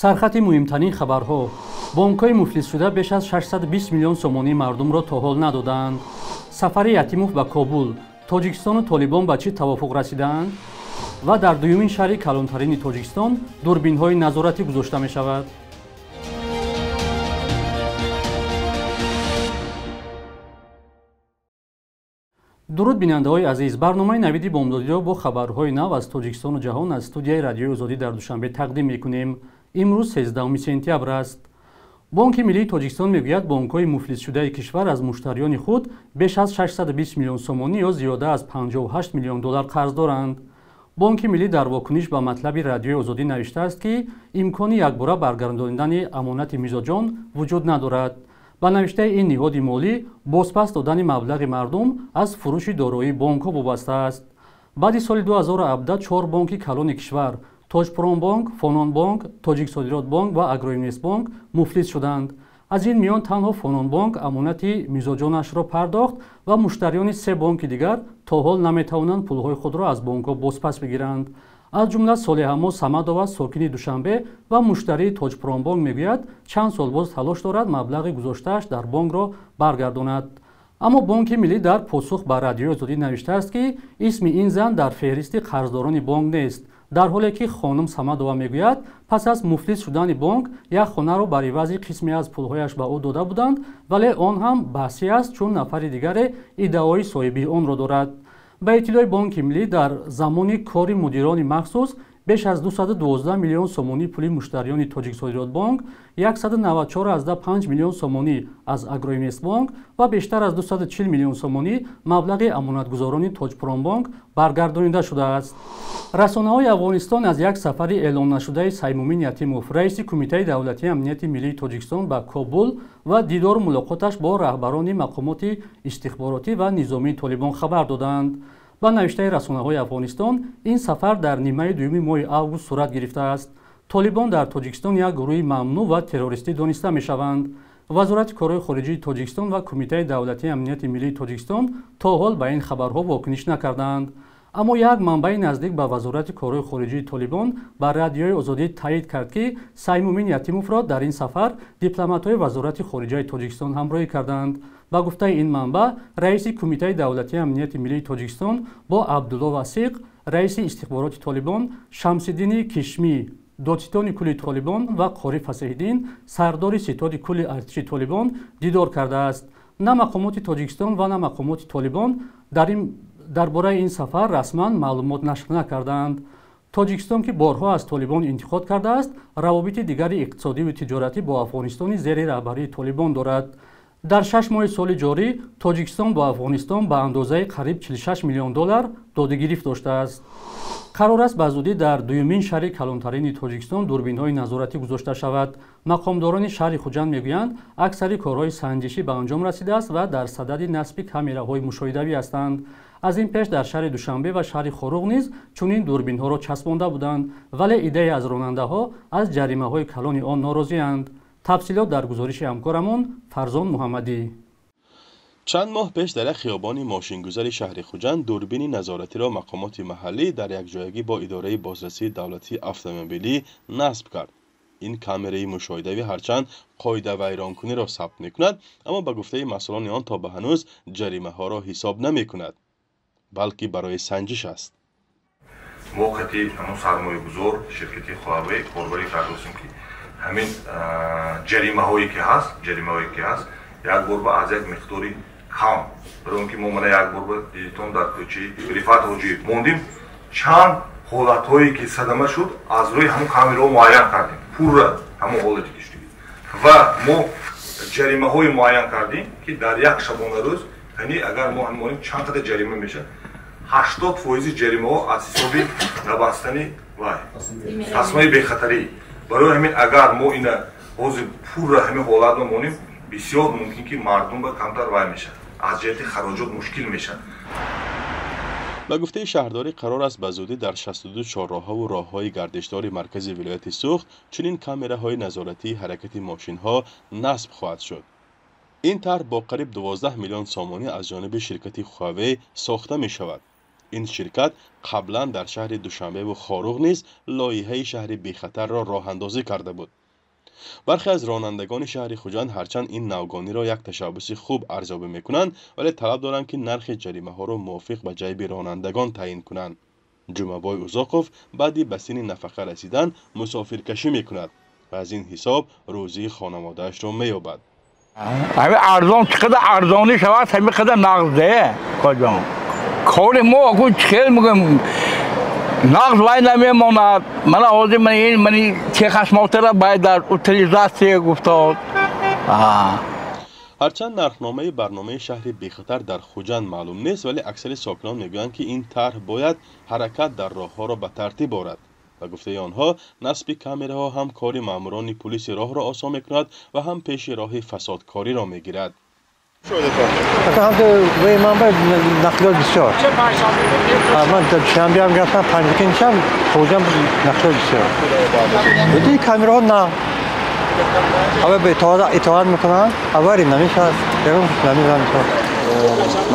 Сархати муҳимтарин хабарҳо. Бонкҳои муфлисшуда беш аз 620 миллион сомонии мардумро то ҳол надодаанд. Сафари Ятимов ба Кобул. Тоҷикистону Толибон ба чӣ тавофуқ расидаанд? Ва дар дуюмин шаҳри калонтарини Тоҷикистон дурбинҳои назоратӣ гузошта мешавад. Дуруд, бинандаҳои азиз. Барномаи Навиди бомдодиро бо хабарҳои нав аз Тоҷикистону ҷаҳон аз студияи Радиои Озодӣ дар Душанбе тақдим мекунем. Имрӯз 13 сентябр аст. Бонки миллии Тоҷикистон мегӯяд, бонкҳои муфлисшудаи кишвар аз муштариёни худ беш аз 620 миллион сомонӣ ё зиёда аз 58 миллион доллар қарз доранд. Бонки миллӣ дар вокуниш ба матлаби Радиои Озодӣ навиштааст, ки имкони якбора баргардонидани амонати мизоҷон вуҷуд надорад. Ба навиштаи ин ниҳоди молӣ, бозпас додани маблағи мардум аз фурӯши дороии бонкҳо вобаста аст. Баъди соли 2017 чор бонки калони кишвар Тоҷпромбонк, Фононбонк, Тоҷиксодиротбонк ва Агроинвестбонк муфлис шуданд. Аз ин миён танҳо Фононбонк амонати мизоҷонашро пардохт ва муштариёни се бонки дигар то ҳол наметавонанд пулҳои худро аз бонкҳо бозпас бигиранд. Аз ҷумла Солиҳамо Самадова, сокини Душанбе ва муштарии Тоҷпромбонк, мегӯяд, чанд сол боз талош дорад маблағи гузоштааш дар бонкро баргардонад. Аммо Бонки миллӣ дар посух ба Радиои Озодӣ навиштааст, ки исми ин зан дар феҳристи қарздорони бонк нест, дар ҳоле ки хонум Самадова мегӯяд, пас аз муфлис шудани бонк як хонаро бар ивази қисме аз пулҳояш ба ӯ дода буданд, вале он ҳам баҳсӣ аст, чун нафари дигаре иддаои соҳибии онро дорад. Ба иттилои Бонки миллӣ, дар замони кори мудирони махсус беш аз 212 миллион сомонӣ пули муштариёни Тоҷиксодиротбонк, 194,5 миллион сомонӣ аз Агроинвестбонк ва бештар аз 240 миллион сомонӣ маблағи амонатгузорони Тоҷпромбонк баргардонида шудааст. Расонаҳои Афғонистон аз як сафари эълон нашудаи Саймумин Ятимов, раиси Кумитаи давлатии амнияти миллии Тоҷикистон, ба Кобул ва дидору мулоқоташ бо раҳбарони мақомоти истихборотӣ ва низомии Толибон хабар додаанд. Ба навиштаи расонаҳои Афғонистон, ин сафар дар нимаи дуюми моҳи август сурат гирифтааст. Толибон дар Тоҷикистон як гурӯҳи мамнӯъ ва террористӣ дониста мешаванд. Вазорати корҳои хориҷии Тоҷикистон ва Кумитаи давлатии амнияти миллии Тоҷикистон то ҳол ба ин хабарҳо вокуниш накардаанд. Аммо як манбаи наздик ба Вазорати корҳои хориҷии Толибон ба Радиои Озодӣ таъид кард, ки Саймумин Ятимовро дар ин сафар дипломатҳои Вазорати хориҷаи Тоҷикистон ҳамроҳӣ карданд. Ба гуфтаи ин манбаъ, раиси Кумитаи давлатии амнияти миллии Тоҷикистон бо Абдулло Васиқ, раиси истихбороти Толибон, Шамсиддини Кишмӣ, додситони кулли Толибон, ва Қори Фасеҳиддин, сардори ситоди кулли артиши Толибон, дидор кардааст. На мақомоти Тоҷикистон ва на мақомоти Толибон дар бораи ин сафар расман маълумот нашр накардаанд. Тоҷикистон, ки борҳо аз Толибон интиқод кардааст, равобити дигари иқтисодиву тиҷоратӣ бо Афғонистони зери раҳбарии Толибон дорад. Дар 6 моҳи соли ҷорӣ Тоҷикистон бо Афғонистон ба андозаи қариб 46 миллион доллар додугирифт доштааст. Қарор аст ба зудӣ дар дуюмин шаҳри калонтарини Тоҷикистон дурбинҳои назоратӣ гузошта шавад. Мақомдорони шаҳри Хуҷанд мегӯянд, аксари корҳои санҷишӣ ба анҷом расидааст ва дар садади насби камераҳои мушоҳидавӣ ҳастанд. Аз ин пеш дар шаҳри Душанбе ва шаҳри Хоруғ низ чунин дурбинҳоро часпонда буданд, вале иддае аз ронандаҳо аз ҷаримаҳои калони он норозианд. Тафсилот дар гузориши ҳамкорамон Фарзон Муҳаммадӣ. Чанд моҳ пеш дар як хиёбони мошингузари шаҳри Хуҷанд дурбини назоратиро мақомоти маҳаллӣ дар якҷоягӣ бо идораи бозрасии давлатии автомобилӣ насб кард. Ин камераи мушоҳидавӣ ҳарчанд қоидавайронкуниро сабт мекунад, аммо ба гуфтаи масъулони он то ба ҳанӯз ҷаримаҳоро ҳисоб намекунад, балки барои санҷиш аст. Мо қати ҳамон сармоягузор, ширкати Хуавей, корбарӣ кардастем, ки ҳамин ҷаримаҳое ки ҳаст, як бор ба аз як миқдори кам, барои он ки мо мана як бор ба дидитон дар кӯчаи Рифат Ҳоҷиев мондим, чанд ҳолатҳое ки садама шуд, аз рӯи ҳамон камераҳо муайян кардем пурра ҳамон ҳолате ки шуд ва мо ҷаримаҳои муайян кардем, ки дар як шабонарӯз, яъне агар мо ҳамонем, чанд қадар ҷарима мешавад. 80 фоизи ҷаримаҳо аз ҳисоби набастани вай тасмаи бехатарӣ. Барои ҳамин, агар мо ина ҳозир пурра ҳамин ҳолатро монем, бисёр мумкин ки мардум ба камтар вай мешавад, аз ҷиҳати хароҷот мушкил мешавад. Ба гуфтаи шаҳрдорӣ, қарор аст ба зудӣ дар 62 чорроҳаву роҳҳои гардишдори маркази вилояти Суғд чунин камераҳои назоратии ҳаракати мошинҳо насб хоҳад шуд. Ин тарҳ бо қариб 12 миллион сомонӣ аз ҷониби ширкати Хуавей сохта мешавад. Ин ширкат қаблан дар шаҳри Душанбеву Хоруғ низ лоиҳаи шаҳри бехатарро роҳандозӣ карда буд. Бархе аз ронандагони шаҳри Хуҷанд ҳарчанд ин навгониро як ташаббуси хуб арзёбӣ мекунанд, вале талаб доранд, ки нархи ҷаримаҳоро мувофиқ ба ҷайби ронандагон таъин кунанд. Ҷумъабой Узоқов баъди ба синни нафақа расидан мусофиркашӣ мекунад ва аз ин ҳисоб рӯзии хонаводаашро меёбад. Ҳамин арзон чӣ қадар арзонӣ шавад, ҳамин қадар нағз де, коҷон. Кори мо акун чӣ хел мегӯем, нағз вай намемонад. Мана ҳозир ман ин мани техосмотра бояд дар утилизатсия гуфтод. Ҳарчанд нархномаи барномаи шаҳри бехатар дар Хуҷанд маълум нест, вале аксари сокинон мегӯянд, ки ин тарҳ бояд ҳаракат дар роҳҳоро ба тартиб орад. Ба гуфтаи онҳо, насби камераҳо ҳам кори маъмурони пулиси роҳро осон мекунад ва ҳам пеши роҳи фасодкориро мегирад. Нақлиёт бисёр. Ман душанбеам гаштам, Панҷакентам, Хуҷанд нақлиёт бисёр. Камераҳо на ава ба итоат мекунанд, авари намешавад, ягон намешавад.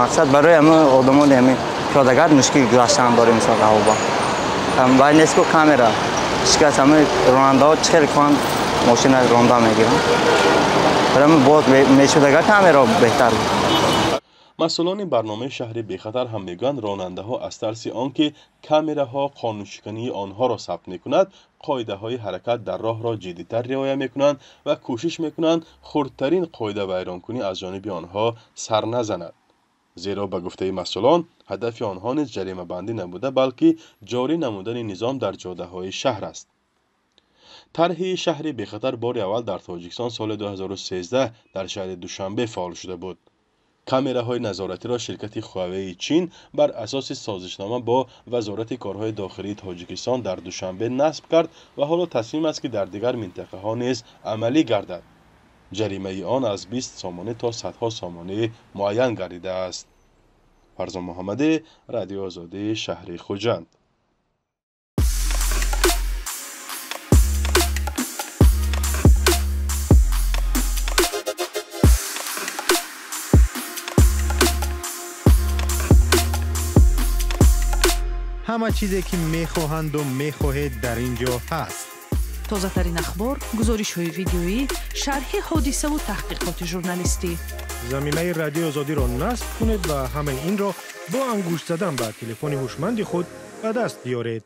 Мақсад барои ҳама одамони ҳамин пиёдагард мушкил гузаштан барои мисол раҳоба. Вай нест ку камера. Ҳеҷ кас ҳама ронандаҳо чӣ хел кунанд, мошина ронда мегиранд. Барои боз мешудага камера беҳтар буд. Масъулони барномаи шаҳри бехатар ҳам мегӯянд, ронандаҳо аз тарси он ки камераҳо қонуншикании онҳоро сабт мекунад, қоидаҳои ҳаракат дар роҳро ҷиддитар риоя мекунанд ва кӯшиш мекунанд хурдтарин қоидавайронкунӣ аз ҷониби онҳо сар назанад. Зеро ба гуфтаи масъулон, ҳадафи онҳо низ ҷаримабандӣ набуда, балки ҷорӣ намудани низом дар ҷодаҳои шаҳр аст. Тарҳи шаҳри бехатар бори аввал дар Тоҷикистон соли 2013 дар шаҳри Душанбе фаъол шуда буд. Камераҳои назоратиро ширкати Хуавеи Чин бар асоси созишнома бо Вазорати корҳои дохилии Тоҷикистон дар Душанбе насб кард ва ҳоло тасмим аст, ки дар дигар минтақаҳо низ амалӣ гардад. Ҷаримаи он аз 20 сомонӣ то садҳо сомонӣ муайян гардидааст. Фарзон Муҳаммадӣ, Радиои Озодӣ, шаҳри Хуҷанд. Ҳама чизе ки мехоҳанду мехоҳед дар ин ҷо ҳаст. Тозатарин ахбор, гузоришҳои видеоӣ, шарҳи ҳодисаву таҳқиқоти журналистӣ. Замимаи Радиои Озодиро насб кунед ва ҳамаи инро бо ангушт задан ба телефони ҳушманди худ ба даст биёред.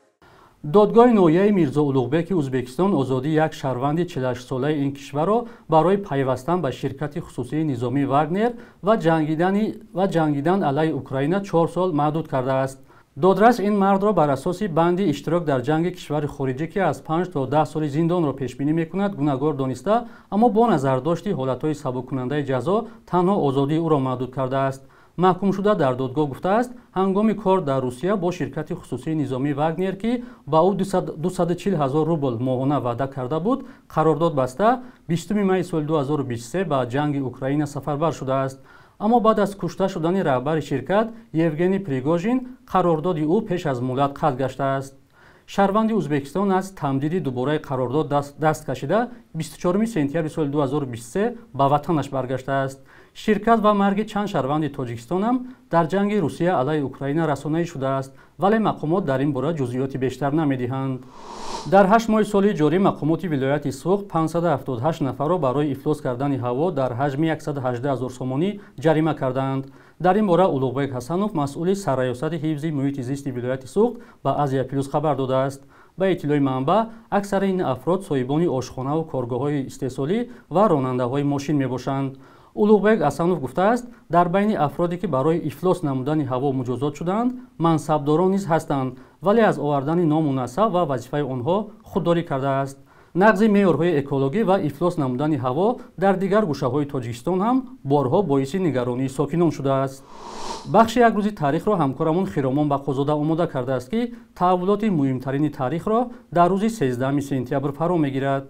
Додгоҳи ноҳияи Мирзо Улуғбеки Ӯзбекистон озодии як шаҳрванди 48-солаи ин кишварро барои пайвастан ба ширкати хусусии низомии Вагнер ва ҷангидан алайҳи Украина 4 сол маҳдуд кардааст. Додрас ин мардро бар асоси банди иштирок дар ҷанги кишвари хориҷӣ, ки аз 5 то 10 соли зиндонро пешбинӣ мекунад, гунаҳгор дониста, аммо бо назардошти ҳолатҳои сабуккунандаи ҷазо танҳо озодии ӯро маҳдуд кардааст. Маҳкумшуда дар додгоҳ гуфтааст, ҳангоми кор дар Русия бо ширкати хусусии низомии Вагнер, ки ба ӯ 240 ҳазор рубл моҳона ваъда карда буд, қарордод баста, 20 майи соли 2023 ба ҷанги Украина сафарбар шудааст. Аммо баъд аз кушта шудани раҳбари ширкат Евгений Пригожин қарордоди ӯ пеш аз муҳлат қатъ гаштааст. Шаҳрванди Ӯзбекистон аз тамдиди дубораи қарордод даст кашида, 24 сентябри соли 2023 ба ватанаш баргаштааст. Ширкат ва марги чанд шаҳрванди Тоҷикистон ҳам дар ҷанги Русия алайҳи Украина расонаӣ шудааст, вале мақомот дар ин бора ҷузъиёти бештар намедиҳанд. Дар 8 моҳи соли ҷорӣ мақомоти вилояти Суғд 578 нафарро барои ифлос кардани ҳаво дар ҳаҷми 118 ҳазор сомонӣ ҷарима кардаанд. Дар ин бора Улуғбек Ҳасанов, масъули сарраёсати ҳифзи муҳити зисти вилояти Суғд, ба Азия Плюс хабар додааст. Ба иттилои манбаъ, аксари ин афрод соҳибони ошхонаву коргоҳҳои истеҳсолӣ ва ронандаҳои мошин мебошанд. Улуғбек Ҳасанов гуфтааст, дар байни афроде ки барои ифлос намудани ҳаво муҷозот шудаанд, мансабдорон низ ҳастанд, вале аз овардани ному насаб ва вазифаи онҳо худдорӣ кардааст. Нақзи меъёрҳои экологӣ ва ифлос намудани ҳаво дар дигар гӯшаҳои Тоҷикистон ҳам борҳо боиси нигаронии сокинон шудааст. Бахши як рӯзи таърихро ҳамкорамон Хиромон Бақозода омода кардааст, ки таҳаввулоти муҳимтарини таърихро дар рӯзи 13 сентябр фаро мегирад.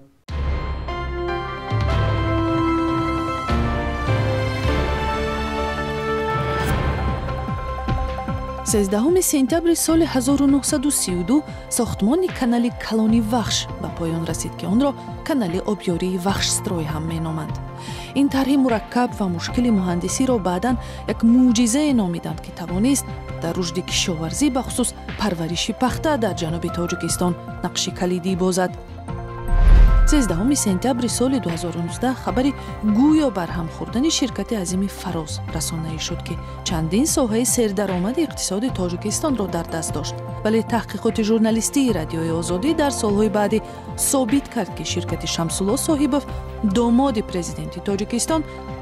13 сентябри соли 1932 сохтмони канали калони Вахш ба поён расид, ки онро канали обёрии Вахшстрой ҳам меноманд. Ин тарҳи мураккаб ва мушкили муҳандисиро баъдан як мӯъҷизае номиданд, ки тавонист дар рушди кишоварзӣ, бахусус парвариши пахта дар ҷануби Тоҷикистон нақши калидӣ бозад. 13 сентябри соли 2019 хабари гӯё барҳам хӯрдани ширкати азими Фароз расонаӣ шуд, ки чандин соҳаи сердаромади иқтисоди Тоҷикистонро дар даст дошт. Вале таҳқиқоти журналистии Радиои Озодӣ дар солҳои баъдӣ собит кард, ки ширкати Шамсулло Соҳибов, домоди президенти Тоҷикистон,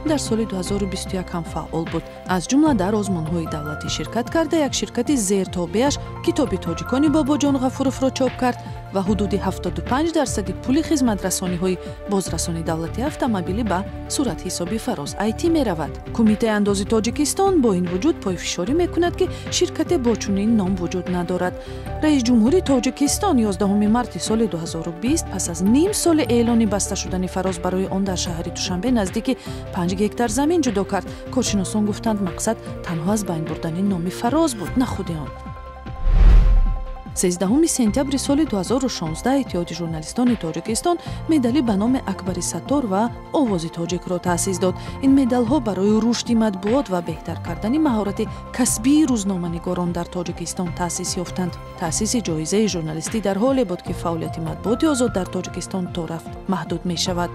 дар соли 2021 ҳам фаъол буд. Аз ҷумла дар озмунҳои давлатӣ ширкат карда, як ширкати зертобеаш китоби тоҷикони Бобоҷон Ғафуровро чоп кард ва ҳудуди 75% пули хизматрасониҳои бозрасони давлатии автомобилӣ ба суратҳисоби Фароз IT меравад. Кумитаи андози Тоҷикистон бо ин вуҷуд пойфишорӣ мекунад, ки ширкате бо чунин ном вуҷуд надорад. Раис ҷумҳури Тоҷикистон 11 марти соли 2020 пас аз ним соли эълони баста шудани Фароз барои он дар шаҳри Душанбе наздики 5 гектар замин ҷудо кард. Коршиносон гуфтанд, мақсад танҳо аз байн бурдани номи Фароз буд, на худи он. 13 сентябри соли 2016 Иттиҳоди журналистони Тоҷикистон медали ба номи Акбари Саттор ва Овози тоҷикро таъсис дод. Ин медалҳо барои рушди матбуот ва беҳтар кардани маҳорати касбии рӯзноманигорон дар Тоҷикистон таъсис ёфтанд. Таъсиси ҷоизаи журналистӣ дар ҳоле буд, ки фаъолияти матбуоти озод дар Тоҷикистон то рафт маҳдуд мешавад.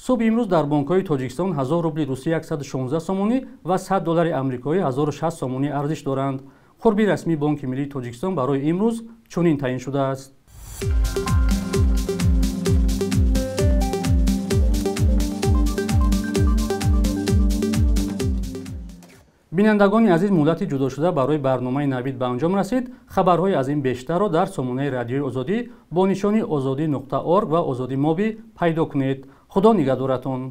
Субҳи имрӯз дар бонкҳои Тоҷикистон 1000 рубли русӣ 116 сомонӣ ва 100 доллари амрикоӣ 1060 сомонӣ арзиш доранд. Қурби расмии Бонки миллии Тоҷикистон барои имрӯз чунин таъин шудааст. Бинандагони азиз, муҳлати ҷудошуда барои барномаи Навид ба анҷом расид. Хабарҳои аз ин бештарро дар сомонаи Радиои Озодӣ бо нишони ozodi.org ва Озодӣ Моби пайдо кунед. Худо нигаҳдоратон.